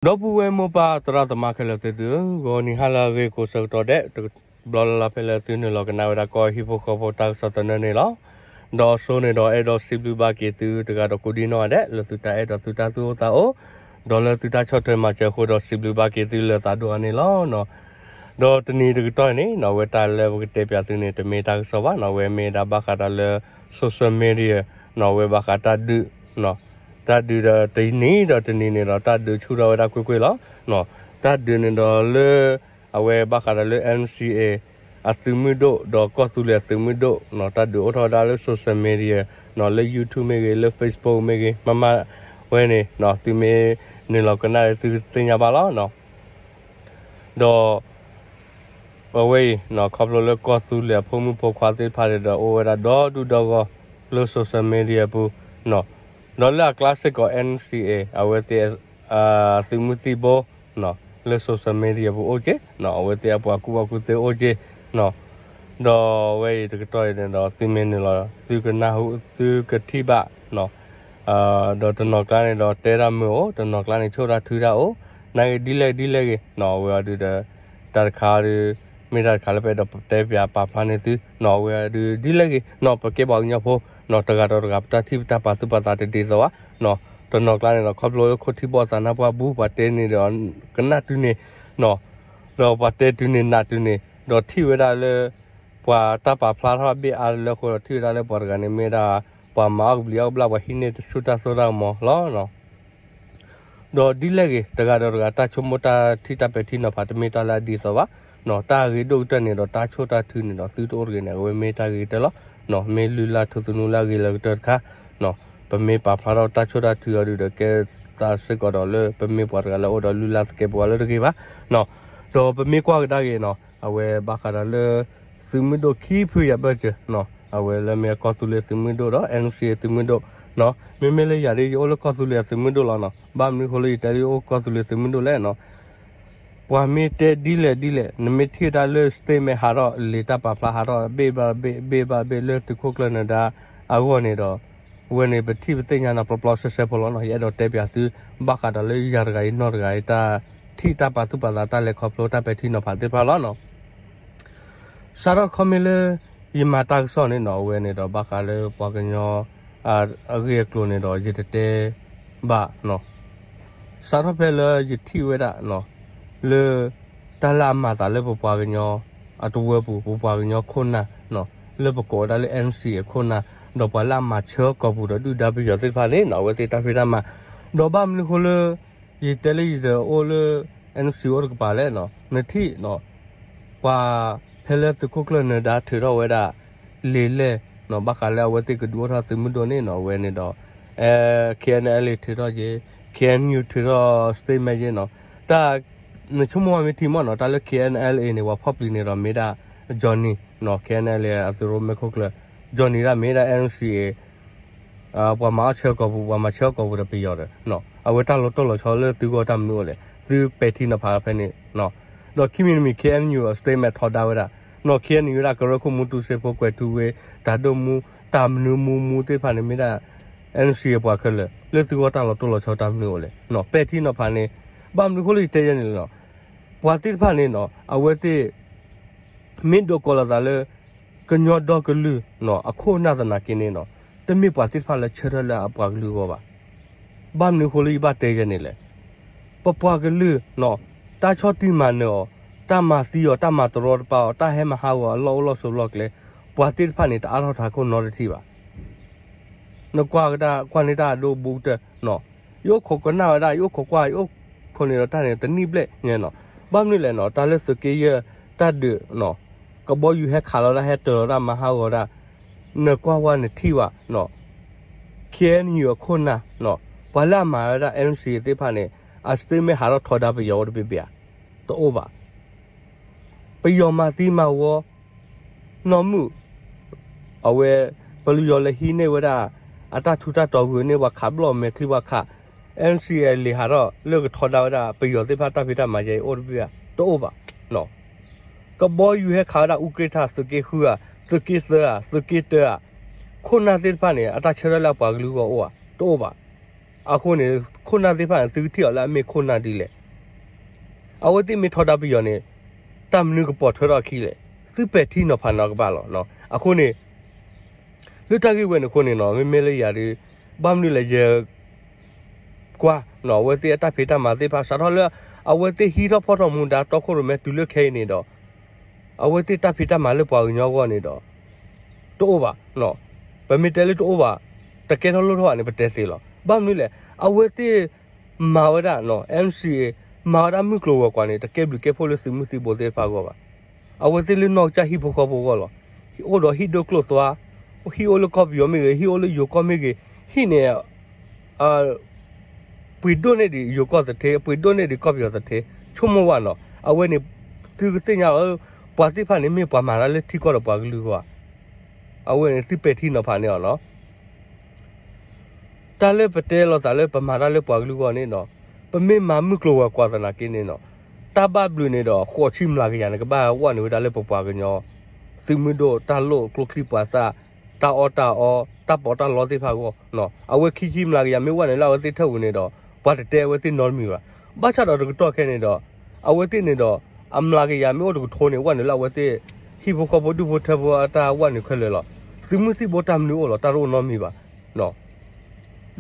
ဒီပုၢ်ဝဲၢ်မိၢ်ပၢ်သရၣ်သမါခဲလၢာ်သ့ၣ်သုဧၢ, ဂီၤနံၤဟါလၢအဂ့ၤကိးဆၢကတီၢ်ဒဲး တဘျီလၢ်လၢ်ဖဲလၢသုနုာ်လီၤကနၣ်ဝဲဒၣ်ကီၢ်ဟံၣ်ဖိဃီဖိတၢ်ကစီၣ်သနၢၣ်န့ၣ်လီၤ. ဒီးအစိန့ၣ်ဒီးအဲၣ်ဒိးစံးဘျုးဘၣ်က့ၤသုတဂၤဒီးကိးဒံနီၢ်ဂၤဒဲး လၢသုတၢ်အဲၣ်ဒိးသုတၢ်သူၣ်အိၣ်သးအိၣ်, ဒီးလၢသုတၢ်ဆီၣ်ထွဲမၤစၢၤအဃိဒီးစံးဘျုးဘၣ်က့ၤသုလၢသးဒိၣ်အါန့ၣ်လီၤ. ဒီးတနံၤတကတီၢ်န့ၣ်နီၤ အဝဲတၢ်လၢပကတဲပၠးသုန့ၣ် တမ့ၢ်တၢ်ကစီၣ်ဘၣ်နီၤ, အဝဲမ့ၢ်ဒၣ်ဘၣ်ဃးဒီးလၢ social media နီၤ, အဝဲဘၣ်ဃးတၢ်ဒုး တၢ်ဒုးဒီးတနံၤဒီးတနံၤန့ၣ်ဒီး တၢ်ဒုးဆူၣ်ထီၣ်ဝဲဒၣ်ကွ့ၢ်ကွ့ၢ်လီၤ. တၢ်ဒုးန့ၣ်ဒီးလၢ အဝဲဘၣ်ဃးဒီးလၢ NCA အသုးမုၢ်ဒိၣ် ဒီးကီၢ်သူလ့ၤအသုးမုၢ်ဒိၣ်နီၤ, တၢ်ဒုးအိၣ်ထီၣ်ဝဲဒၣ်လၢ social media နီၤ, လၢ YouTube မ့ၢ်ဂ့ၤ, လၢ Facebook မ့ၢ်ဂ့ၤ, မ့မ့ၢ်ဝဲန့ၣ်နီၤ သုမ့ၢ်နုာ်လီၤကနၣ်သုသ့ၣ်ညါဘၣ်လီၤ. ဒီး အဝဲအံၤနီၤ ခီဖျိလၢကီၢ်သူလ့ၤအဖိမုၣ်ဖိခွါသ့ၣ်တဖၣ်န့ၣ်ဒီး အိၣ်ဝဲဒၣ်ဒီဒူၣ်ဒီဂီၢ်လၢ social media အပူၤနီၤ, ဒီးလၢအကျါစ့ၢ်ကီး NCA အဝဲသ့ၣ် သုးမုၢ်သံၣ်ဘိနီၤ လၢ social media အပူၤအိၣ်က့ၤနီၤ, အဝဲသ့ၣ်အပှၤကူၣ်ဘၣ်ကူၣ်သ့အိၣ်က့ၤနီၤ, ဒီးအဝဲအံၤတကတီၢ်အံၤန့ၣ်ဒီး သုမ့ၢ်နုာ်လီၤ သုကနၢ်ဟူ သုကထံၣ်ဘၣ်နီၤ ဒီးတနီၤကျါန့ၣ်ဒီးတဲတၢ်မုာ်အိၣ်, တနီၤကျါန့ၣ်ဆိၣ်တၢ်ထုတၢ်အိၣ်, နာ်ဂ့ၤဒ်လဲၣ်ဒ်လဲၣ်ဂ့ၤနီၤ, အဝဲအီၤဒုးဒီး တၢ်တခါဒီး မ့ၢ်တၢ်တခါလၢပအဲၣ်ဒိးပတဲပၠးပာ်ဖျါန့ၢ်သုနီၤ, အဝဲအီၤဒုးဒ်လဲၣ်ဂ့ၤနီၤ, ပကဲပှၤကညီဖိနီၤ တဂၤဒီးတဂၤ ပတၢ်ထံၣ်ပတၢ်ပာ်သူၣ်ပာ်သးတဒ်သိးဘၣ်နီၤ, တနီၤကျါန့ၣ်ဒီးခီဖျိလၢခိၣ်ထံဘီၣ်သးနါပှၢ်ဘူး ပှၤတဲန့ၣ်ဒီး ကနၣ်တုၤန့ၣ်နီၤ, ဒီးပှၤတဲတုၤန့ၣ်နးတုၤန့ၣ် ဒီးထံၣ်ဝဲဒၣ်လၢ ပှၤတၢ်ပာ်ဖျါထီၣ်ဘ့ၣ်အါလၢအဃိဒီး ထံၣ်ဝဲဒၣ်လၢပှၤတဂၤန့ၣ်မ့ၢ်ဒၣ် ပှၤမၤအီၣ်ကဘျံးအီၣ်ကဘျၣ် ပှၤဟံးန့ၢ်တၢ်စိတၢ်ကမီၤလီၤ. ဒီးဒ်လဲၣ်ဂ့ၤ တဂၤဒီးတဂၤ တၢ်ဆိကမိၣ်တၢ်ထံၣ်တၢ်ပဲာ်ထံနီၤဖး တမ့ၢ်တၢ်လၢအဒ်သိးဘၣ်နီၤ, တၢ်ဂ့ၤဒိၣ်ကတၢၢ်န့ၣ်ဒီး တၢ်ဆိၣ်တၢ်ထုန့ၣ်ဒီး သုတအိၣ်တဂ့ၤန့ၣ် အဝဲမ့ၢ်တၢ်ဂ့ၤကတၢၢ်လီၤ. မ့ၢ်လုၢ်လၢ်ထူသနူလၢအဂ့ၤလၢကတၢၢ်တခါနီၤ, ပမ့ၢ်ပာ်ဖျါထီၣ်တၢ်ဆိၣ်တၢ်ထုအီၤဒုးဒီး ကဲသးစ့ၢ်ကီးဒီးလၢ ပမ့ၢ်ပှၤတဂၤလၢအအိၣ်ဒီးလုၢ်လၢ်သကဲးပဝးလၢတဂ့ၤဘၣ်နီၤ, ဒီးပမ့ၢ်ကွၢ်ကဒါက့ၤနီၤ အဝဲဘၣ်ဃးဒီးလၢ သုးမုၢ်ဒိၣ်ခံဖုယၤဘၢၣ်စၢၤနီၤ, အဝဲလၢမ့ၢ်ကီၢ်သူလ့ၤသုးမုၢ်ဒိၣ်ဒီး NCA သုးမုၢ်ဒိၣ်နီၤ, မ့မ့ၢ်လၢယၤဒ်ယအိၣ်လၢကီၢ်သူလ့ၤအသုးမုၢ်ဒိၣ်လီၤနီၤ, ဘၣ်မနုၤဃိလၢယတဲလၢယအိၣ်ကီၢ်သူလ့ၤသုးမုၢ်ဒိၣ်လဲၣ်နီၤ, ပှၤမ့ၢ်တဲဒ်လဲၣ်ဒ်လဲၣ် နမ့ၢ်ထံၣ်တၢ်လၢ statement ဟးထီၣ် လံာ်တၢ်ပာ်ဖျါဟးထီၣ် ဘ့ၣ်ဘၣ်ဘ့ၣ် ဘ့ၣ်ဘၣ်ဘ့ၣ်လၢသုးခိၣ်ကျၢၢ်နၢၤဒါအဂီၢ်န့ၣ်ဒီး အဝဲန့ၣ် ပထံၣ်ပသ့ၣ်ညါနီၤ ပျီပျီဆှဲဆှဲဖိလီၤနီၤ, ယအဲၣ်ဒိးတဲပၠးသု ဘၣ်ဃးဒီးလၢယၤတဂၤအံၤနီၢ်တဂၤအံၤ တၢ်ထံၣ်တၢ်ပာ်သူၣ်ပာ်သး တၢ်လဲၤခီဖျိတၢ်ပဲာ်ထံနီၤဖးသ့ၣ်တဖၣ်လီၤနီၤ. စးထီၣ်ခီမ့ၢ်လၢ ယမၤတၢ်ကစီၣ်န့ၣ်နီၤ အဝဲန့ၣ်ဒီး ဘၣ်ဃးလၢပှၤကညီ အဂ့ၢ်အကျိၤန့ၣ်ဒီး ယတတဲဘၣ်နီၤ. စးထီၣ်ဖဲလၢယထံၣ်ဝဲဒၣ်နီၤ လၢ တၢ်လၢအမၤသးလၢပပှၤကညီ အတဝၢပူၤ ပပှၤကညီခိၣ်နၢ်နီၤ လၢပကိးဝဲဒၣ်လၢ NCA အခိၣ်နၢ် ဒီးပှၤလၢအမၤဆၢကီၢ်ပူၤဒီးဒုၣ်ဒါပယီၤသ့ၣ်တဖၣ်န့ၣ်နီၤ အဝဲသ့ၣ်တၢ်ဖံးတၢ်မၤ ဒီးဘၣ်မနုၤဃိလၢ ယတဲလၢယတအိၣ်လၢ NCA အိၣ်တကပၤလဲၣ်နီၤ နထံၣ်နီၤ ပှၤဖဲလၢသုးခိၣ်ကျၢၢ်နၢၤဒါထုးထီၣ်ဝဲဒၣ် လံာ်လဲၢ်နီၤ ဘၣ်ဃးလၢအဝဲသ့ၣ်ကဒုးအိၣ်ထီၣ်သုးမုၢ်ဒိၣ်န့ၣ်နီၤ အဝဲန့ၣ်ဒီး KNLA ထုးထီၣ်က့ၤ KNU ထုးထီၣ် statement က့ၤနီၤ တၢ် နဆိကမိၣ်မ့ၢ်ထံမီၢ်နီၤ တၢ်လၢ KNLA န့ၣ် ပှၤဖီၣ်ပျံၤန့ၣ်ဒီးမ့ၢ်ဒၣ် Johnny နီၤ KNLA အသုးရိၣ်မဲာ်ခိၣ်ကျၢၢ် Johnny ဒၣ်မ့ၢ်ဒၣ် NCA ပှၤမၤအီၣ်ဆၢကီၢ်ပူၤ ပှၤမၤဆၢကီၢ်ပူၤဒီးပယီၤဒီး အဝဲတၢ်လီၤတိၢ်လီၤဆီလၢသုဂီၢ်တၢ်မနုၤအိၣ်လဲၣ် သုပဲာ်ထံနီၤဖးဖဲန့ၣ် ဒီးခံမံၤတမံၤ KNU statement ထီဒါဝဲဒၣ် နီၤ KNU ဝဲဒၣ်ကရၢခိၣ်မူတူစ့ဖိကွဲၤထူဝ့ တၢ်ဒိၣ်မူ တၢ်မနုၤမူမူသ့ၣ်တဖၣ်န့ၣ် မ့ၢ်ဒၣ် NCA ပှၤခဲလၢာ် လၢသုဂီၢ်တၢ်လီၤတိၢ်လီၤဆီတၢ်မနုၤအိၣ်လဲၣ် ပဲာ်ထံနီၤဖးန့ၣ် ဘၣ်မနုၤဃိလၢယတဲယဲန့ၣ်လဲၣ်နီၤ ပှၤသ့ၣ်တဖၣ်န့ၣ်နီၤ အဝဲသ့ၣ် မ့ၢ်ဒိးကိးလီၤသးလၢ ကညီဒီကလုာ်နီၤ အခိၣ်အနၢ်သနာ်က့န့ၣ်နီၤ တမ့ၢ်ပှၤသ့ၣ်တဖၣ်လၢဆၢထၢၣ်လၢအပှၤကလုာ်အဂီၢ်ဘၣ်. ဘၣ်မနုၤဃိလၢယဘၣ်တဲယဲန့ၣ်လဲၣ်. ပပှၤကလုာ်နီၤ တၢ်ဆီၣ်တံၢ်မၤနၢၤအီၤ, တၢ်မၤသံအီၤ, တၢ်မၤတရီတပါအီၤ, တၢ်ဟဲမၤဟးဂီၤအလီၢ်အိၣ်လီၢ်ဆိးလီၢ်ကျဲ, ပှၤသ့ၣ်တဖၣ်န့ၣ် တအါထီၣ်ထးခိၣ်နီတထံၣ်ဘၣ်. နကွၢ်ကဒါ ကွၢ်န့ၢ်တၢ်အဒိဘူးကတၢၢ်နီၤ, ယအိၣ်ခိးကနၣ်ဝဲဒၣ် ယအိၣ်ခိးကွၢ် ယအိၣ်ခိးန့ၣ်ဒီးတၢ်န့ၣ် တနံၣ်ဘျဲၣ်ညါနီၤ, ဘၣ်မနုၤလဲၣ်နီၤ တၢ်လၢသုးက့ယဲၢ် တၢ်ဒုးနီၤ, ကဘီယူၤဟဲခးလီၤဒၣ် ဟဲတၢၤလီၤဒၣ် မၤဟးဂီၤဒၣ်, နကွၢ်ဝဲနထံၣ်ဘၣ်နီၤ, ခ့ၣ်အဲၣ်ယူၤအခိၣ်နၢ်နီၤ, ပှၤလၢအမၤဝဲဒၣ် NCA သ့ၣ်တဖၣ်န့ၣ် အstatement ဟးထီၣ်ထီဒါပယီၤအိၣ်တဘ့ၣ်ဘၣ်ဧါ, တအိၣ်ဘၣ်. ပယီၤမၤသံမၤဝီ နီၢ်မုၣ် အဝဲ ပယီၤလဲၤဟံးန့ၢ်ဝဲဒၣ် အတၢ်ထူးတၢ်တီၤဂုာ်န့ၢ်ပှၤခးဘျီၣ်မဲာ်ချံပှၤခး NCA လဲၤဟးထီၣ်လၢကထီဒါဝဲဒၣ် ပယီၤသ့ၣ်တဖၣ်တၢ်ဖံးတၢ်မၤယဲအံၤအိၣ်တဘ့ၣ်ဧါ, တအိၣ်ဘၣ်. ကဘီယူၤဟဲခးဝဲဒၣ် အူကြ့ၢ်ထၣ် သုးက့ဃုဧါ, သုးက့သၢဧါ, သုးက့တၢဧါ, ခိၣ်နၢ်သ့ၣ်တဖၣ်န့ၣ် အတၢ်ဆၢထၢၣ်လၢအပှၤကလုာ်အဂီၢ်အိၣ်ဧါ, တအိၣ်ဘၣ်. အဃိန့ၣ် ခိၣ်နၢ်သ့ၣ်တဖၣ်န့ၣ် သုကထံၣ်အီၤလၢအမ့ၢ်ခိၣ်နၢ်ဒ်လဲၣ်. အဝဲသ့ၣ်မ့ၢ်ထီဒါပယီၤန့ၣ် တၢ်မနုၤကပိာ်ထွဲထီၣ်အခံလဲၣ်. သုပဲာ်ထံနီၤဖးနီၤကဘၣ်လီၤ. အဃိန့ၣ် လၢတၢ်ဂ့ၢ်ဝဲန့ၣ်အဃိန့ၣ်နီၤ မ့မ့ၢ်လၢယၤဒီး ဘၣ်မနုၤလဲၣ် ယ ကွၢ် အဝဲသ့ၣ်အတၢ်ဖံးတၢ်မၤသ့ၣ်တဖၣ် စးထီၣ်လၢ အဝဲသ့ၣ်ဟံးထီၣ်ဖီၣ်ထီၣ်မူဒါတီခိၣ်ရိၣ်မဲတုၤလၢခဲအံၤန့ၣ်ဒီး အဝဲသ့ၣ်တၢ်ဖံးတၢ်မၤလၢပှၤကညီအဂီၢ်န့ၣ်ဒီး တအိၣ်ဘၣ်. ပမ့ၢ်တဲလၢတအိၣ်ဘၣ် တကဲထီၣ်လိၣ်ထီၣ်ဘၣ်န့ၣ် ပတဲသ့လီၤ. ဘၣ်မနုၤလဲၣ် အဝဲသ့ၣ်မၤဝဲဒၣ် NCA မၤဝဲဒၣ်မုၢ်ကျိၤဝဲၤကွာ်န့ၣ် တကဲဘျုးကဲဖှိၣ်လၢသုးမုၢ်သံၣ်ဘိသ့ၣ်တဖၣ်အဂီၢ်ဘၣ်. အဝဲသ့ၣ်လၢနီၢ်ကစၢ်ဟံၣ်ဖိဃီဖိအဂီၢ်လီၤ. အိၣ်ဒီးဟံၣ်ဒိၣ်ကျိၣ်သွါ, ဟံၣ်အိၣ်လၢကီၢ်ပယီၤမ့ၢ်ဂ့ၤ, ဟံၣ်အိၣ်လၢယိၤကီၢ်မ့ၢ်ဂ့ၤ, ဟံၣ်န့ၣ် ပှ့ၤဒိၣ်န့ၢ်ဒံးယိၤကီၢ်သထ့, ပှ့ၤဒိၣ်န့ၢ်ဒံးကီၢ်ပယီၤသထ့, ဆိကမိၣ်ဝဲနီၤ. အဝဲန့ၣ် သုကသ့ၣ်ညါအီၤ ပှၤသ့ၣ်တဖၣ်န့ၣ် မ့ၢ်ပှၤမၤတၢ်လၢထံကီၢ်ဒီးပှၤကလုာ်အဂီၢ်ဧါ. အဝဲန့ၣ်သုပဲာ်ထံနီၤဖးန့ၢ်အီၤနီၤ. တၢ်လၢပတဲလိာ်သးလၢပမၤတၢ်လၢပှၤကလုာ်အဂီၢ်န့ၣ်နီၤ, ပမ့ၢ်မၤမုၢ်ကျိၤဝဲၤကွာ်သနာ်က့န့ၣ်နီၤ, တၢ်ဘၣ်ဘျုးန့ၣ်ဒီး ဃိးဆံမျးကယၤန့ၣ် ကဘၣ်ဝဲနုာ်ဝဲဒၣ်လၢပပှၤကညီ သုးမုၢ်ဒိၣ် တၢ်လိၣ်ကျိချံမျိာ်သၣ်, တၢ်အီၣ်တၢ်အီ, တၢ်ပီးတၢ်လီသ့ၣ်တဖၣ်အဂီၢ်. အဝဲခံဆံမျးကယၤမ့ၢ်ဝဲနုာ်လၢအဝဲသ့ၣ်ထၢၣ်ပူၤန့ၣ်ဒီး ပှၤတတဲအဝဲသ့ၣ်နီတမံၤဘၣ်. ဘၣ်ဆၣ်ဒီးတကတီၢ်ခဲအံၤန့ၣ်ဒီး အဝဲသ့ၣ်န့ၣ်ဒီး အမျးကယၤမ့ၢ်အိၣ်တကထိန့ၣ် ဝဲနုာ်လၢအဝဲသ့ၣ် ဟံၣ်ဖိဃီဖိဒူၣ်ဖိထၢဖိအတၢ်ဝဲနုာ်ခဲလၢာ်လီၤ. သုးမုၢ်သံၣ်ဘိတၢ်မနုၤအိၣ်လီၤ တၢ်တအိၣ်နီတမံၤဘၣ်.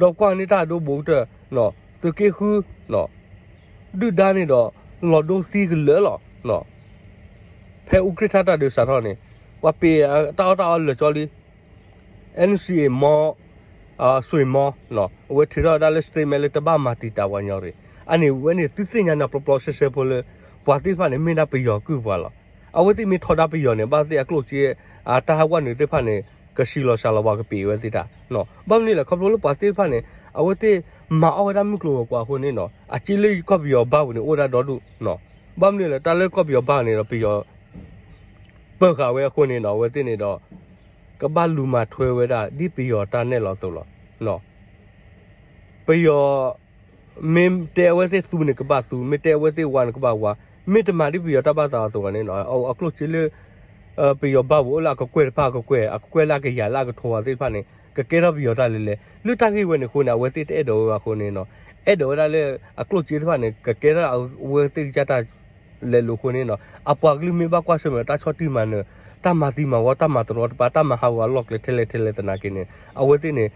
ဒီးကွၢ်န့ၢ်တၢ်အဒိဘိကတၢၢ်, သုးက့ဃု ဒုၣ်ဒါန့ၣ်ဒီး လီၤဒိသံကလၢာ်လီၤ. ဖဲအူကြ့ၢ်ထၣ်တၢ်ဒုးစးထီၣ်န့ၣ် ပှၤပ့ၤတၢ်အီၣ်တၢ်အီလၢာ်ကၠီလံ NCA မီ စွ့ၤမီ အဝဲထုးထီၣ်ဝဲဒၣ်လၢ statement လၢတဘၣ်မၤတံာ်တာ်ပှၤကညီရ့ၣ်. အန့ၣ်ဝဲန့ၣ်သုသ့ၣ်ညါန့ၣ် ပျီပျီဆှဲဆှဲဖိလၢ ပှၤသ့ၣ်တဖၣ်န့ၣ် မ့ၢ်ဒၣ်ပယီၤကုၢ်ပှၤလီၤ. အဝဲသ့ၣ်မ့ၢ်ထီဒါပယီၤန့ၣ် ဘၣ်သ့ၣ်အကျိၣ်စ့ အတၢ်ဟးဝဲနုာ်သ့ၣ်တဖၣ်န့ၣ် ကဆံးလီၤစှၤလီၤပှၤကပ့ၤဝဲသ့ၣ်တၢ်. ဘၣ်မနုၤလဲၣ် ခီဖျိလၢပှၤသ့ၣ်တဖၣ်န့ၣ် အဝဲသ့ၣ်မၤအီၣ်ဝဲဒၣ်မုၢ်ကျိၤဝဲၤကွာ်အဃိန့ၣ်နီၤ အစ့လၢကီၢ်ပယီၤဘါပူၤန့ၣ် အိၣ်ဝဲဒၣ်ဒီဒူၣ်. ဘၣ်မနုၤလဲၣ် တၢ်လၢကီၢ်ပယီၤဘါန့ၣ်ဒီး ပယီၤ ပၢဃာ်ဝဲအဃိန့ၣ်နီၤ အဝဲသ့ၣ်န့ၣ်ဒီး ကဘၣ်လူၤမၤထွဲဝဲဒၣ် ဒ်ပယီၤတၢ်နဲၣ်လီၤအသိးလီၤ. ပယီၤ မ့ၢ်တဲအဝဲသ့ၣ်သူန့ၣ် ကဘၣ်သူ, မ့ၢ်တဲအဝဲသ့ၣ်ဝါန့ၣ် ကဘၣ်ဝါ, မ့ၢ်တမၤဒ်ပယီၤတၢ်ဘၣ်သးအသိးဘၣ်န့ၣ်နီၤ အကျိၣ်စ့လၢ ပယီၤဘါပူၤအိၣ်လၢအကကွဲၢ်တဖၣ်အကကွဲၢ်, အကကွဲၢ်လၢအကယၤလၢအကထိဘၣ်သ့ၣ်တဖၣ်န့ၣ် ကကဲထီၣ်ပယီၤတၢ်လဲၤလဲၤ. လၢတၢ်ဂ့ၢ်ဝဲန့ၣ်အဃိန့ၣ် အဝဲသ့ၣ်တအဲၣ်ဒိးဝဲဘၣ်အဃိန့ၣ်နီၤ, အဲၣ်ဒိးဝဲဒၣ်လၢ အကျိၣ်စ့တဖၣ်န့ၣ် ကကဲထီၣ်အဝဲသ့ၣ်ကစၢ်တၢ် လဲၤလိာ်အဃိန့ၣ်နီၤ အပှၤကလုာ်မ့ၢ်ဘၣ်ကွၢ်ဆၢၣ်မဲာ်ဒီးတၢ်ဆီၣ်တံၢ်မၤနၢၤ, တၢ်မၤသံမၤဝီ, တၢ်မၤတရီတပါ, တၢ်မၤဟးဂီၤအလီၢ်ကျဲထဲလဲၣ်ထဲလဲၣ်သနာ်က့န့ၣ် အဝဲသ့ၣ်န့ၣ်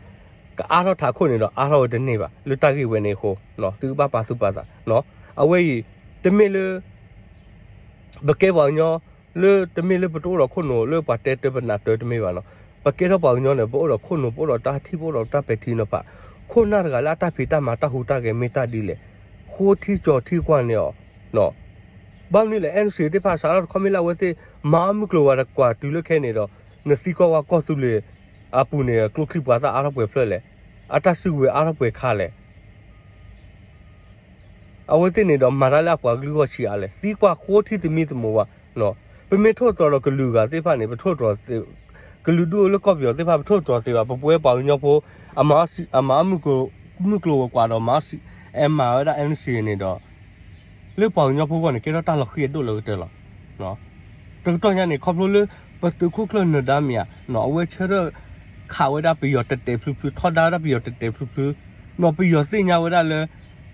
ကအါထီၣ်ထးခိၣ်န့ၣ်ဒီး အါထီၣ်ဝဲတန့ၢ်ဘၣ်. လၢတၢ်ဂ့ၢ်ဝဲန့ၣ်အဃိ သုကဘၣ်ပာ်သူၣ်ပာ်သး. အဝဲအံၤ တမ့ၢ်လၢ ပကဲပှၤကညီ လၢတမ့ၢ်လၢပတအိၣ်ဒီးခိၣ်နူာ်လၢပှၤတဲတၢ်ပနၢ်တၢ်တမ့ၢ်ဘၣ်နီၤ. ပကဲထီၣ်ပှၤကညီန့ၣ် ပအိၣ်ဒီးခိၣ်နူာ် ပအိၣ်ဒီးတၢ်ထံၣ် ပအိၣ်ဒီးတၢ်ပဲာ်ထံနီၤဖး, ခိၣ်နၢ်တဂၤလၢအတၢ်ဖံးတၢ်မၤတၢ်ဟူးတၢ်ဂဲၤမ့ၢ်တၢ်ဒ်လဲၣ်, ဃိထံကၠီၤထံကွၢ်န့ၢ်အီၤ ဘၣ်မနုၤလဲၣ် NCA သ့ၣ်တဖၣ်စးထီၣ်တခီမ့ၢ်လၢအဝဲသ့ၣ် မၤအီၣ်မုၢ်ကျိၤဝဲၤကွာ်တုၤလၢခဲအံၤန့ၣ်ဒီး နသံကွၢ်ဝဲကီၢ်သူလ့ၤအပူၤန့ၣ် ကျိချံမျိာ်သၣ်အါထီၣ်ပှဲၤဖျၢၣ်လဲၣ်, အတၢ်စုကဝဲၤအါထီၣ်ပှဲၤခါလဲၣ် အဝဲသ့ၣ်န့ၣ်ဒီးမၤတၢ်လၢအပှၤကလုာ်ဂီၢ်ဆံးအါလဲၣ်, သံကွၢ်ဃိထံသမံသမိးဘၣ်. ပမ့ၢ်ထိၣ်သတြီၤဒီးကလုာ်ဂၤသ့ၣ်တဖၣ်န့ၣ် ပထိၣ်သတြီၤသ့, ကလုာ်ဒူၣ်လၢကီၢ်ပယီၤသ့ၣ်တဖၣ် ပထိၣ်သတြီၤသ့ဘၣ်, ပပဝဲပှၤကညီဖိ အမၤ အမၤအီၣ်မုၢ်ကျိၤဝဲၤကွာ်ဒီး မၤ အဲမၤဝဲဒၣ် NCA န့ၣ်ဒီး လၢပှၤကညီဖိအဂီၢ်န့ၣ် ကဲထီၣ်တၢ်လီၤဃံၤအဒိၣ်လၢကတၢၢ်လီၤ. တကတီၢ်ညါန့ၣ် ခီဖျိလၢ ပသုးခိၣ်ကျၢၢ်နၢၤဒါမ့ၢ်ဧါ, အဝဲဆၢထၢၣ်ခးဝဲဒၣ်ပယီၤတဲာ်တဲာ်ဖျုးဖျုး, ထီဒါဝဲဒၣ်ပယီၤတဲာ်တဲာ်ဖျုးဖျုး, ပယီၤသ့ၣ်ညါဝဲဒၣ်လၢ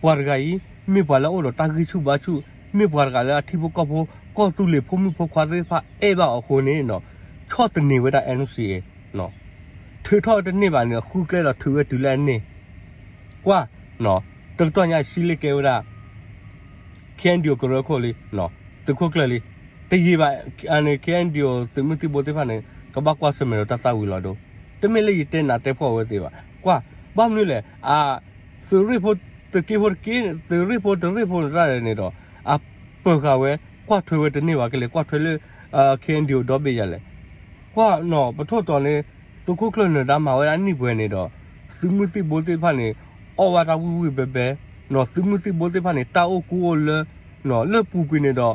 ပှၤတဂၤအံၤ မ့ၢ်ပှၤလၢအအိၣ်ဒီးတၢ်ဂံၢ်ဆူၣ်ဘါဆူၣ်, မ့ၢ်ပှၤတဂၤလၢအထံဖိကီၢ်ဖိ ကီၢ်သူလ့ၤဖိမုၣ်ဖိခွါသ့ၣ်တဖၣ်အဲၣ်ဘၣ်အီၤအဃိန့ၣ် ဆီၣ်သနံးဝဲဒၣ် NCA ထုးထီၣ်တန့ၢ်ဘၣ်န့ၣ် ဃုကျဲဒီးထုးဝဲတုၤလၢအန့ၢ် ကွၢ်, တကတီၢ်ညါစံးလ့ၣ်ကဲဝဲဒၣ် KNDO ကရၢခိၣ်လံ, သုးခိၣ်ကျၢၢ်လံ, တယံာ်ဘၣ်န့ၣ် KNDO သုးမုၢ်သံၣ်ဘိသ့ၣ်တဖၣ်န့ၣ် ကဘၣ်ကွၢ်ဆၢၣ်မဲာ်ဒီးတၢ်သၣ်ဝံၤလီၤဒိ, တမ့ၢ်လၢယတဲနးတဲဖှီၣ်အဝဲသ့ၣ်ဘၣ်, ကွၢ်, ဘၣ်မနုၤလဲၣ်, သုးရ့ၣ်ဖိ သုးက့ဖိတက့, သုးရ့ၣ်ဖိတရ့ၣ်ဖိန့ၣ်တၢ်န့ၣ်ဒီး အပၢၤဃာ်ဝဲ ကွၢ်ထွဲဝဲတန့ၢ်ဘၣ်ကလဲၣ်, ကွၢ်ထွဲလၢ KNDO ဒီဘ့ၣ်ယၤလဲၣ်, ကွၢ်နီၤ ပထိၣ်သတြီၤန့ၣ် သုးခိၣ်ကျၢၢ်နၢၤဒါမၤဝဲဒၣ်နံၣ်ပှဲၤန့ၣ်ဒီး သုးမုၢ်သံၣ်ဘိသ့ၣ်တဖၣ်န့ၣ် အီၣ်ဝဲတၢ်ဝံၣ်ဝံၣ်ဘဲဘဲ, သုးမုၢ်သံၣ်ဘိသ့ၣ်တဖၣ်န့ၣ် တၢ်အိၣ်ကူအိၣ်လၢ လၢပူၤကွံာ်န့ၣ်ဒီး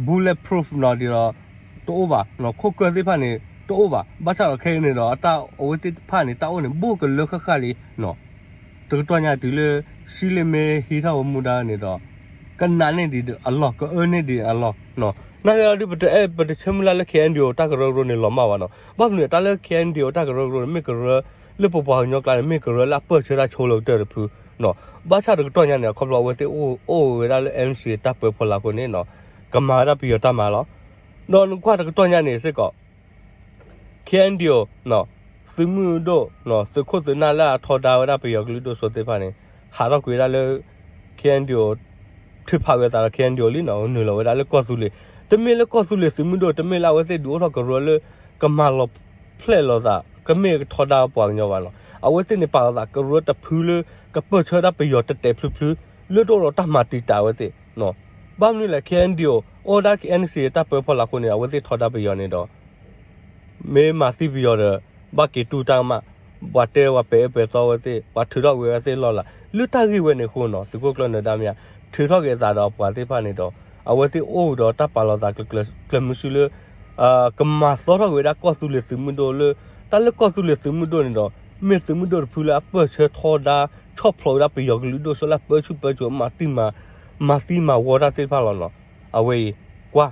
bullet proof နီၤဒီး တအိၣ်ဘၣ်, ခိၣ်ကၢၢ်သ့ၣ်တဖၣ်န့ၣ် တအိၣ်ဘၣ်, ဘၣ်ဆၣ်ဒီးခဲအံၤန့ၣ်ဒီး အတၢ်အဝဲသ့ၣ်တဖၣ်န့ၣ် တၢ်အိၣ်န့ၣ် ဘူးကလၢဃၣ်ဃၣ်လံ, တကတီၢ်ညါတုၤလၢ စံးလ့ၣ်မ့ၢ်ဟံးထီၣ်ဝဲမူဒါန့ၣ်ဒီး ကနးန့ၢ်ဒံးအလီၢ် ကအၢန့ၢ်ဒံးအလီၢ်, နာ်က့ဒီး ပတအဲၣ်ပတဆၢမုၢ်လၢ်လၢ KNDO တၢ်ကရၢကရိန့ၣ်လီၤမၢ်ဘၣ်နီၤ, ဘၣ်မနုၤတၢ်လၢ KNDO တၢ်ကရၢကရိန့ၣ် မ့ၢ်ကရၢ လၢပပှၤကညီကျါန့ၣ် မ့ၢ်ကရၢလၢအပၢၢ်ဆၢတၢ်ဆိလၢကတၢၢ်တဖု, ဘၣ်ဆၣ်တကတီၢ်ညါန့ၣ် ခီဖျိအဝဲသ့ၣ်အိၣ်ဝဲဒၣ်လၢ NCA တၢ်ပၢဖီလာ်အဃိန့ၣ်, ကမၤဝဲဒၣ်ပယီၤတၢ်မၤလီၤ. ဒီးနကွၢ်တကတီၢ်ညါန့ၣ်စ့ၢ်ကီး KNDO သုးမုၢ်ဒိၣ် သုးခိၣ်သုးနၢ်လၢအထီဒါဝဲဒၣ်ပယီၤကလုာ်ဒိၣ်စိသ့ၣ်တဖၣ်န့ၣ် ဟးထီၣ်ကွံာ်ဝဲဒၣ်လၢ KNDO ထုးဖးဝဲအသးဒီး KNDO လံနီၤ, နုာ်လီၤဝဲဒၣ်လၢကီၢ်သူလ့ၤ, တမ့ၢ်လၢကီၢ်သူလ့ၤသုးမုၢ်ဒိၣ် တမ့ၢ်လၢအဝဲသ့ၣ်ဒုးအိၣ်ထီၣ်ကရၢလၢ ကမၤလီၤဖျဲၣ်လိာ်သး ကမ့ၢ်ကထီဒါပပှၤကညီဘၣ်နီၤ, အဝဲသ့ၣ်န့ၣ်ပာ်လီၤသးကရၢတဖုလၢ ကပၢၢ်ဆၢဒၣ်ပယီၤတဲာ်တဲာ်ဖျုးဖျုး လၢတအိၣ်ဒီးတၢ်မၤတံာ်တာ်အဝဲသ့ၣ် ဘၣ်မနုၤလဲၣ် KNDO အိၣ်ဝဲဒၣ် NCA တၢ်ပၢဖီလာ်အဃိန့ၣ် အဝဲသ့ၣ်ထီဒါပယီၤန့ၣ်ဒီး မ့ၢ်မၤသံပယီၤဒီး ဘၣ်က့ၤတူၢ်တၢ်ကမၣ်, ပှၤတဲပှၤပဲာ်အၢပဲာ်သီဝဲသ့ၣ်, ပှၤထုးထီၣ်ကွံာ်ဝဲသ့ၣ်လီၢ်လၤ, လၢတၢ်ဂ့ၢ်ဝဲန့ၣ်အဃိနီၤ သုးခိၣ်ကျၢၢ်နၢၤဒါမ့ၢ် ထုးထီၣ်က့ၤအသးဒီးအပှၤသ့ၣ်တဖၣ်န့ၣ်ဒီး အဝဲသ့ၣ်အိၣ်ဒီးတၢ်ပာ်လီၤသးကျၢၤမုဆူလၢ ကမၤသီထီၣ်က့ၤဝဲဒၣ်ကီၢ်သူလ့ၤသုးမုၢ်ဒိၣ်လၢ တၢ်လၢကီၢ်သူလ့ၤသုးမုၢ်ဒိၣ်န့ၣ်ဒီး မ့ၢ်သုးမုၢ်ဒိၣ်တဖုလၢအပၢၢ်ဆၢထီဒါ ဆီၣ်ဖျိးဝဲဒၣ်ပယီၤကလုာ်ဒိၣ်စိလၢအပၢဆူၣ်ပၢစိး မၤတံၢ်မၤ မၤသံမၤဝီတၢ်သ့ၣ်တဖၣ်လီၤနီၤ, အဝဲအံၤ ကွၢ်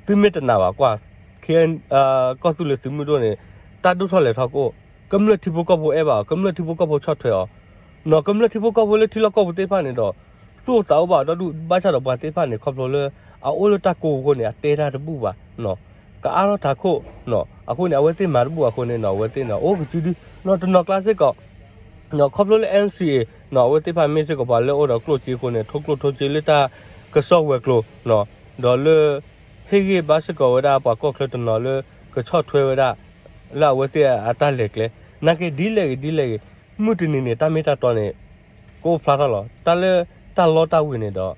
သုမ့ၢ်တနာ်ဘၣ်ကွၢ် ကီၢ်သူလ့ၤသုးမုၢ်ဒိၣ်န့ၣ် တၢ်ဒိၣ်ထီၣ်လဲၤထီၣ်ကအိၣ်, ကမျၢၢ်ထံဖိကီၢ်ဖိအဲၣ်ဘၣ်အီၤ, ကမျၢၢ်ထံဖိကီၢ်ဖိဆီၣ်ထွဲအီၤ, ကမျၢၢ်ထံဖိကီၢ်ဖိလၢထံလီၢ်ကီၢ်ပူၤသ့ၣ်တဖၣ်န့ၣ်ဒီး သူၣ်အိၣ်သးအိၣ်ဘၣ်အီၤဒီဒူၣ်, ဘၣ်ဆၣ်ဒီးပှၤသ့ၣ်တဖၣ်န့ၣ် ခီဖျိလၢ အအိၣ်လၢတၢ်ကိးပူၤအဃိန့ၣ် အတဲတၢ်တဘူၣ်ဘၣ်, ကအါထီၣ်ထးခိၣ်, အဃိန့ၣ် အဝဲသ့ၣ်မၤတဘူၣ်အဃိန့ၣ်နီၤ အဝဲသ့ၣ်န့ၣ် အိၣ်ကစုဒု, တနီၤကျါစ့ၢ်ကီး ခီဖျိလၢ NCA နီၤ အဝဲသ့ၣ်တဖၣ်မ့ၢ်စ့ၢ်ကီးပှၤလၢအိၣ်ဒီးကျိၣ်စ့အဃိန့ၣ် ထိကျိၣ်ထိစ့လၢတၢ်ကစီၣ်ဝဲၤကျိၤ, ဒီးလၢ ဟ့ၣ်ဂံၢ်ဘါစ့ၢ်ကီးဝဲဒၣ်ပှၤကီၢ်ချၢတနီၤလၢ ကဆီၣ်ထွဲဝဲဒၣ် လၢအဝဲသ့ၣ်အတၢ်လဲၤကျဲ, နာ်က့ဒ်လဲၣ်ဂ့ၤဒ်လဲၣ်ဂ့ၤ, မုၢ်တနံၤန့ၣ် တၢ်မ့ၢ်တၢ်တီန့ၣ် ကအိၣ်ဖျါထီၣ်လီၤ. တၢ်လၢတၢ်လီတၢ်ဝ့ၤန့ၣ်ဒီး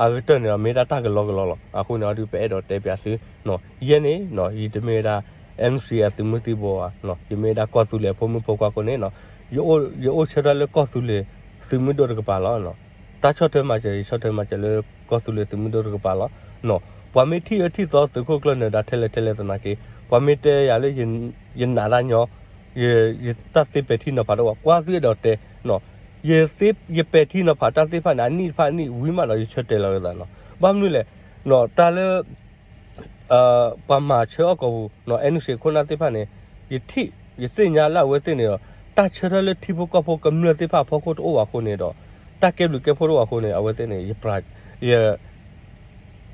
အကတၢၢ်န့ၣ်ဒီး မ့ၢ်ဒၣ်တၢ်ကလီကလီလီၤ. အဃိန့ၣ် အဒုးပအဲၣ်ဒိးတဲပၠးသု, ယဲန့ၣ် ယတမ့ၢ်ဝဲဒၣ် NCA အသုးမုၢ်သံၣ်ဘိဧါ, ယမ့ၢ်ဝဲဒၣ်ကီၢ်သူလ့ၤအဖိမုၣ်ဖိခွါအဃိန့ၣ်, ယအိၣ်ဆၢထၢၣ်လၢကီၢ်သူလ့ၤသုးမုၢ်ဒိၣ်တကပၤလီၤ. တၢ်ဆီၣ်ထွဲမၤစၢၤ ယဆီၣ်ထွဲမၤစၢၤလၢကီၢ်သူလ့ၤသုးမုၢ်ဒိၣ်တကပၤလီၤ. ပှၤမ့ၢ်ထံၣ်အၢထံၣ်သီသုးခိၣ်ကျၢၢ်နၢၤဒါထဲလဲၣ်ထဲလဲၣ်သနာ်က့, ပှၤမ့ၢ်တဲယၤလၢ ယနာ်တၢ်ညီ, ယတၢ်သ့ပဲာ်ထံနီၤဖးတအိၣ်ဘၣ် ကွၢ်သုအဲၣ်ဒိးတဲ, ယပဲာ်ထံနီၤဖးတၢ်သ့ၣ်တဖၣ်န့ၣ် အနံၣ်တဖၣ်အနံၣ်ဝံၤမးဒီး ယဆၢတဲာ်လီၤက့ၤသးနီၤ. ဘၣ်မနုၤလဲၣ်, တၢ်လၢ ပှၤမၤဆၢအီၣ်ကိာ်ပူၤ NCA ခိၣ်နၢ်သ့ၣ်တဖၣ်န့ၣ် ယထံၣ် ယသ့ၣ်ညါလၢအဝဲသ့ၣ်န့ၣ်ဒီး တၢ်ဆၢထၢၣ်လၢထံဖိကီၢ်ဖိကမျၢၢ်သ့ၣ်တဖၣ်အဖီခိၣ်တအိၣ်ဘၣ်အဃိန့ၣ်ဒီး တၢ်ကဲဘျုးကဲဖှိၣ်တအိၣ်ဘၣ်အဃိန့ၣ် အဝဲသ့ၣ်န့ၣ် ယ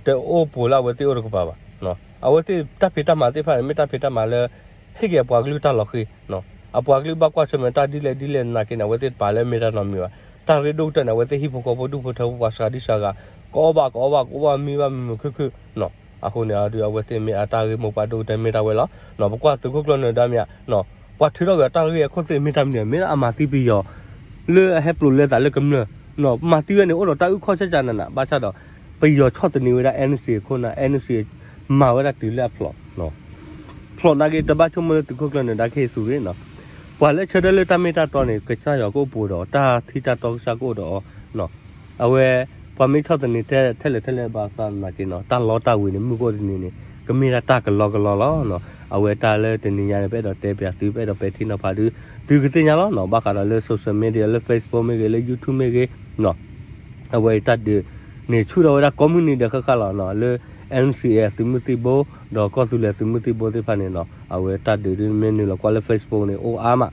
တအိၣ်ပိာ်လၢအဝဲသ့ၣ်အိၣ်တကပၤဘၣ်. အဝဲသ့ၣ်တၢ်ဖံးတၢ်မၤသ့ၣ်တဖၣ်န့ၣ် မ့ၢ်တၢ်ဖံးတၢ်မၤလၢ ဟ့ၣ်က့ၤအပှၤကလုာ်တၢ်လီၤဃံၤ, အပှၤကလုာ်ဘၣ်ကွၢ်ဆၢၣ်မဲာ်တၢ်ဒ်လဲၣ်ဒ်လဲၣ်နာ်က့န့ၣ် အဝဲသ့ၣ်တပာ်လၢမ့ၢ်တၢ်နီတမံၤဘၣ်. တၢ်ရ့ဒိၣ်ကတၢၢ်န့ၣ် အဝဲသ့ၣ်ဟံၣ်ဖိဃီဖိဒူၣ်ဖိထၢဖိပှၤစှၤဒံစှၤဂၤ ကအီၣ်ဘၣ်ကအီဘၣ်ကအီဘၣ်မံဘၣ်မုာ်မုာ်ခုၣ်ခုၣ် အဃိန့ၣ် အဝဲသ့ၣ်မ့ၢ်အတၢ်ဂ့ၢ်မိၢ်ပှၢ်ဒိၣ်ကတၢၢ်မ့ၢ်တၢ်ဝဲလီၤ. ပကွၢ်သုးခိၣ်ကျၢၢ်နၢၤဒါမ့ၢ်ဧါ, ပှၤထုးထီၣ်က့ၤအတၢ်ဂ့ၢ်အခိၣ်သ့ၣ်မ့ၢ်တၢ်မနုၤ မ့ၢ်လၢအမၤသံပယီၤ လၢအဟဲပျိးလဲသးလၢကမျၢၢ်, မၤသံဝဲန့ၣ် အိၣ်ဒီးတၢ်အုၣ်ခီၣ်ဆၢကၢနးနး ဘၣ်ဆၣ်ဒီး ပယီၤဆီၣ်သနံးဝဲဒၣ် NCA ခိၣ်နၢ် NCA မၤဝဲဒၣ်တုၤလၢအဖျိး ဖျိးနာ်က့ တဘၣ်ဆိကမိၣ်လၢသုးခိၣ်ကျၢၢ်နၢၤဒါကဟ့ၣ်ဆူၣ်ဂ့ၤနီၤ. ပှၤလၢဆၢထၢၣ်လၢတၢ်မ့ၢ်တၢ်တီန့ၣ် ကစၢ်ယွၤကအိၣ်ပှဲၤဒီး တၢ်ထံတၢ်တီကစၢ်ကအိၣ်ဒီးအီၤ, အဝဲ ပှၤမ့ၢ်ဆီၣ်သနံးထဲလဲၣ်ထဲလဲၣ်ဘၣ်ဆၣ်သနာ်က့နီၤ တၢ်လီတၢ်ဝ့ၤန့ၣ် မုၢ်ကအိၣ်တနံၤန့ၣ် ကမ့ၢ်ဒၣ်တၢ်ကလီကလီလီၤ. အဝဲတၢ်လၢတနံၤညါန့ၣ် ပအဲၣ်ဒိးတဲပၠးသု ပအဲၣ်ဒိးပဲာ်ထံနီၤဖးဒုး သုကသ့ၣ်ညါလီၤ. ဘၣ်ဃးဒီးလၢ social media လၢ Facebook မ့ၢ်ဂ့ၤ လၢ YouTube မ့ၢ်ဂ့ၤ အဝဲတၢ်ဒုးန့ၣ် ဆူၣ်ထီၣ်ဝဲဒၣ်ကိးမုၢ်နံၤဒဲးဃၣ်ဃၣ်လီၤ. လၢ NCA သုးမုၢ်သံၣ်ဘိ ဒီးကီၢ်သူလ့ၤသုးမုၢ်သံၣ်ဘိသ့ၣ်တဖၣ်န့ၣ်နီၤ အဝဲတၢ်ဒုးဒ်မ့ၢ်နုာ်လီၤကွၢ်လၢ Facebook န့ၣ် အိၣ်အါမး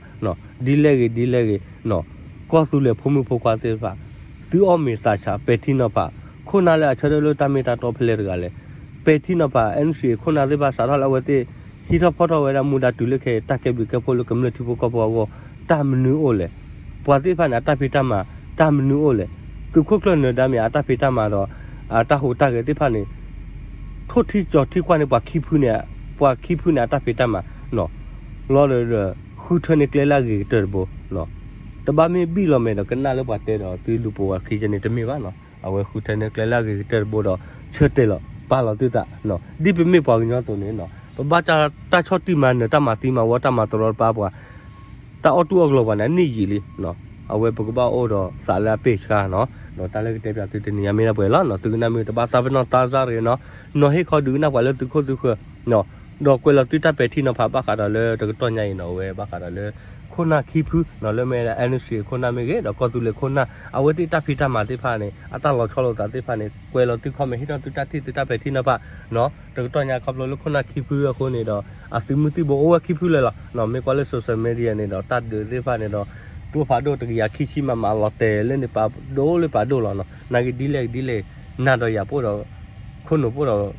ဒ်လဲၣ်ဂ့ၤဒ်လဲၣ်ဂ့ၤ ကီၢ်သူလ့ၤဖိမုၣ်ဖိခွါသ့ၣ်တဖၣ် သုအီၣ်မ့ၤသးဆး ပဲာ်ထံနီၤဖး ခိၣ်နၢ်လၢအဆၢထၢၣ်လၢတၢ်မ့ၢ်တၢ်တီဖဲလဲၣ်တဂၤလဲၣ် ပဲာ်ထံနီၤဖး NCA ခိၣ်နၢ်သ့ၣ်တဖၣ် စးထီၣ်လၢအဝဲသ့ၣ် ဟံးထီၣ်ဖီၣ်ထီၣ်ဝဲဒၣ်မူဒါတုၤလၢခဲအံၤ တၢ်ကဲဘျုးကဲဖှိၣ်လၢကမျၢၢ်ထံဖိကီၢ်ဖိအဂီၢ် တၢ်မနုၤအိၣ်လဲၣ်. ပှၤသ့ၣ်တဖၣ်န့ၣ် အတၢ်ဖံးတၢ်မၤ တၢ်မနုၤအိၣ်လဲၣ်. သုးခိၣ်ကျၢၢ်နၢၤဒါမ့ၢ် အတၢ်ဖံးတၢ်မၤဒီး အတၢ်ဟူးတၢ်ဂဲၤသ့ၣ်တဖၣ်န့ၣ် ထိၣ်ထံကၠီၤထံကွၢ်န့ၣ် ပှၤခံဖုန့ၣ် ပှၤခံဖုန့ၣ် အတၢ်ဖံးတၢ်မၤ လီၤဒီး ဃုထၢန့ၢ်ကျဲလၢအဂ့ၤကတၢၢ်တဘိ တဘၣ်မ့ၢ်ဘံၣ်လီၤမဲာ်ဒီးကနၣ်လၢပှၤတဲဒီး သုလူၤပိာ်ဝဲခံကန့ၣ်တမ့ၢ်ဘၣ်နီၤ. အဝဲဃုထၢန့ၢ်ကျဲလၢအဂ့ၤကတၢၢ်တဘိဒီး ဆၢတဲာ်လီၤပာ်လီၤသုသး ဒ်ပမ့ၢ်ပှၤကညီအသိးန့ၣ် ပဘၣ်တၢ်ဆီၣ်တံၢ်မၤနၢၤ တၢ်မၤသံမၤဝီ တၢ်မၤတရီတပါပှၤ တၢ်အီၣ်တူၢ်အီၣ်ကလီၤပှၤန့ၣ် အနံၣ်ယံာ်လံ အဝဲပကဘၣ်အိၣ်ဒီးသးလၢအပ့ၢ်ဆှါနီၤ. ဒီးတၢ်လၢကတဲပၠးသုတနံၤညါမ့ၢ်ဒၣ်ပှဲၤလီၤနီၤ. သုကနၣ်မ့ၢ်တဘၣ်သးပ့ၤနီၣ်သးစၢ်တဂ့ၤနီၤ. နီၤဟ့ၣ်ခီဒုးကနၣ်ပှၤလၢသုခိၣ်သုဃၢၤ ဒီးကွဲးလီၤသုတၢ်ပဲာ်ထံနီၤဖးဘၣ်ဃးဒီးလၢတကတီၢ်ညါအံၤနီၤ အဝဲဘၣ်ဃးဒီးလၢ ခိၣ်နၢ်ခံဖုနီၤ လၢမ့ၢ်ဝဲဒၣ် NUG ခိၣ်နၢ်မ့ၢ်ဂ့ၤ ဒီးကီၢ်သူလ့ၤခိၣ်နၢ် အဝဲသ့ၣ်တၢ်ဖံးတၢ်မၤသ့ၣ်တဖၣ်န့ၣ် အတၢ်လီၤဆီလိာ်သးသ့ၣ်တဖၣ်န့ၣ် ကွဲးလီၤသု comment ဟ့ၣ်ထီၣ်သုတၢ်ထံၣ်သုတၢ်ပဲာ်ထံနီၤဖးနီၤ. တကတီၢ်ညါခီဖျိလၢခိၣ်နၢ်ခံဖုအဃိန့ၣ်ဒီး အသုးမုၢ်သံၣ်ဘိအိၣ်ဝဲခံဖုလၢာ်လီၤနီၤ. မ့ၢ်ကွၢ်လၢ social media န့ၣ်ဒီး တၢ်ဒုးသ့ၣ်တဖၣ်န့ၣ်ဒီး ကျိဖးဒိၣ်တကယၤခံဆံ MM လီၤတဲာ်လၢန့ၣ်ပာ်ဒိၣ်လၢပာ်ဒိၣ်လီၤနီၤ. နာ်က့ဒ်လဲၣ်ဒ်လဲၣ် နၤဒီးယၤပအိၣ်ဒီး ခိၣ်နူာ်ပအိၣ်ဒီး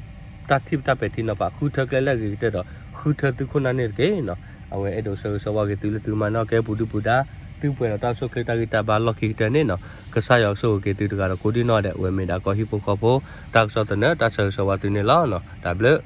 တၢ်ထံၣ်တၢ်ပဲာ်ထံနီၤဖး ဃုထၢကျဲလၢအဂ့ၤကတၢၢ်ဒီး ဃုထၢသုခိၣ်နၢ်န့ၣ်တက့ၢ်နီၤ. အဝဲအဲၣ်ဒိးဆၢဂ့ၤဆၢဝါက့ၤသုလၢသုကမၤနၢၤကဲပူၤဒုပူၤဒါ သုပှဲၤဒီးတၢ်အိၣ်ဆူၣ်အိၣ်ချ့တၢ်ဂံၢ်တၢ်ဘါလီၢ်ခံကတၢၢ်န့ၣ်နီၤ. ကစၢ်ယွၤကဆိၣ်ဂ့ၤက့ၤသုတဂၤဒီးကိးဒံနီၢ်ဒဲး အဝဲမ့ၢ်ဒၣ်ကီၢ်ဟံၣ်ဖိဃီဖိ တၢ်ကစီၣ်သနၢၣ် တၢ်ဆၢဂ့ၤဆၢဝါသုန့ၣ်လီၤ. တၢ်ဘျုး